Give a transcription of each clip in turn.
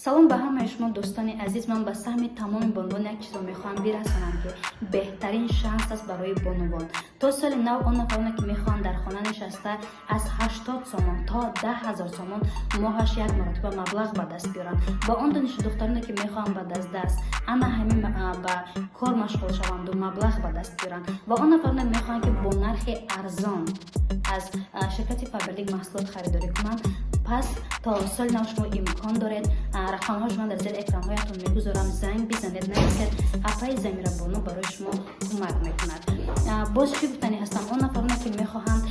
Салом ба ҳамаи шумо, дӯстони азиз. Ман ба саҳми тамоми бонувон як чизро мехоҳам бирасонам, ки беҳтарин шанс аст барои бонувон то соли нав. Он нафароне, ки мехоҳанд дар хона нишаста аз 80 сомон то 10 000 сомон моҳаш як маротиба маблағ ба даст биёранд ва он донишдухтароне, ки мехоҳанд ба даст ана ҳамин ба кор машғул шаванду маблағ ба даст биёранд, ва он нафароне мехоҳанд, ки бо нархи арзон аз ширкати Фаберлик маҳсулот харидорӣ кунанд, пас то соли нав шумо имкон доред. Рақамҳо шумо дар зери экранҳоятон мегузорам, занг бизанед, нависед, апаи Замирабону барои шумо кӯмак мекунад. Боз чӣ гуфтанӣ ҳастам? Он нафароне, ки мехоҳанд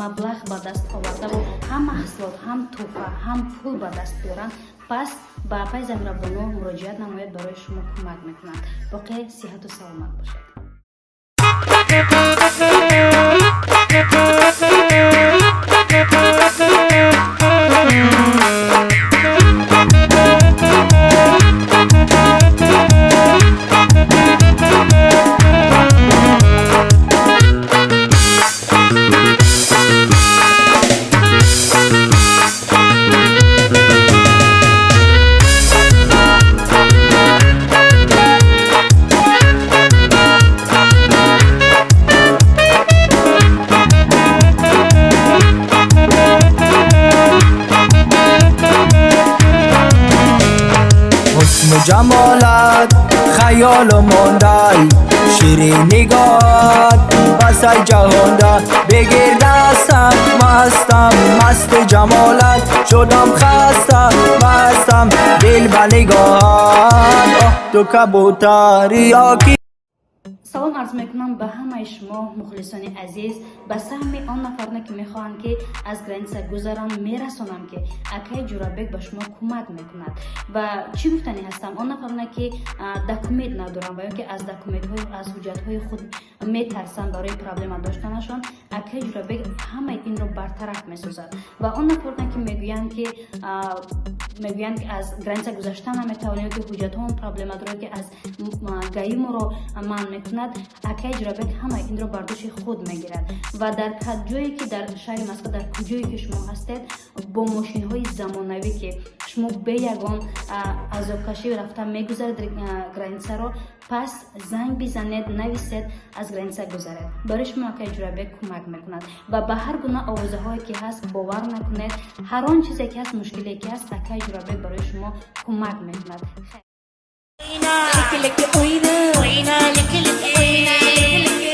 маблағ ба даст овардаву ҳам маҳсулот, ҳам тӯҳфа, ҳам пул ба даст биёранд, пас ба апаи Замирабону муроҷиат намояд, барои шумо кӯмак мекунанд. Боқӣ сиҳату саломат бошед. Ҳусну ҷамолат хаёлу мондай, ширин нигоҳат басай ҷаҳонда. Бигир дастам, мастам, масти ҷамолат шудам, хаста мастам, дил ба нигоҳат. Оҳ, ту кабутари ёки Салом арз мекунам ба ҳамаи шумо, мухлисони азиз. Ба саҳми он нафароне, ки мехоҳанд, ки аз граница гузаранд, мерасонам, ки акаи Ҷурабек ба шумо кӯмак мекунад. Ва чӣ гуфтанӣ ҳастам? Он нафароне, ки документ надоранд ва ё ки аз документҳои, аз ҳуҷҷатҳои худ метарсанд барои проблема доштанашон, акаи Ҷурабек ҳамаи инро бартараф месозад. Ва он нафароне, ки мегӯянд, ки аз граница гузашта наметавонем, ки ҳуҷҷатҳоон проблема дорад, ки аз ГАИ моро манъ мекунад, акаи Ҷурабек ҳамаи инро бар дӯши худ мегирад ва дар ҷое ки дар шаҳри Москва, дар куҷое ки шумо ҳастед, бо мошинҳои замонавӣ, ки шумо бе ягон азобкашӣ рафта мегузаред границаро. Пас занг бизанед, нависед, аз граница гузаред. Барои шумо акаи Ҷурабек кӯмак мекунад. Ва ба ҳар гуна овозаҳое ки ҳаст, бовар накунед. Ҳар он чизе ки ҳаст, мушкиле ки ҳаст, акаи Ҷурабек барои шумо кӯмак мекунад. Licky, licky, oina. Oina, licky, licky, oina, licky, licky.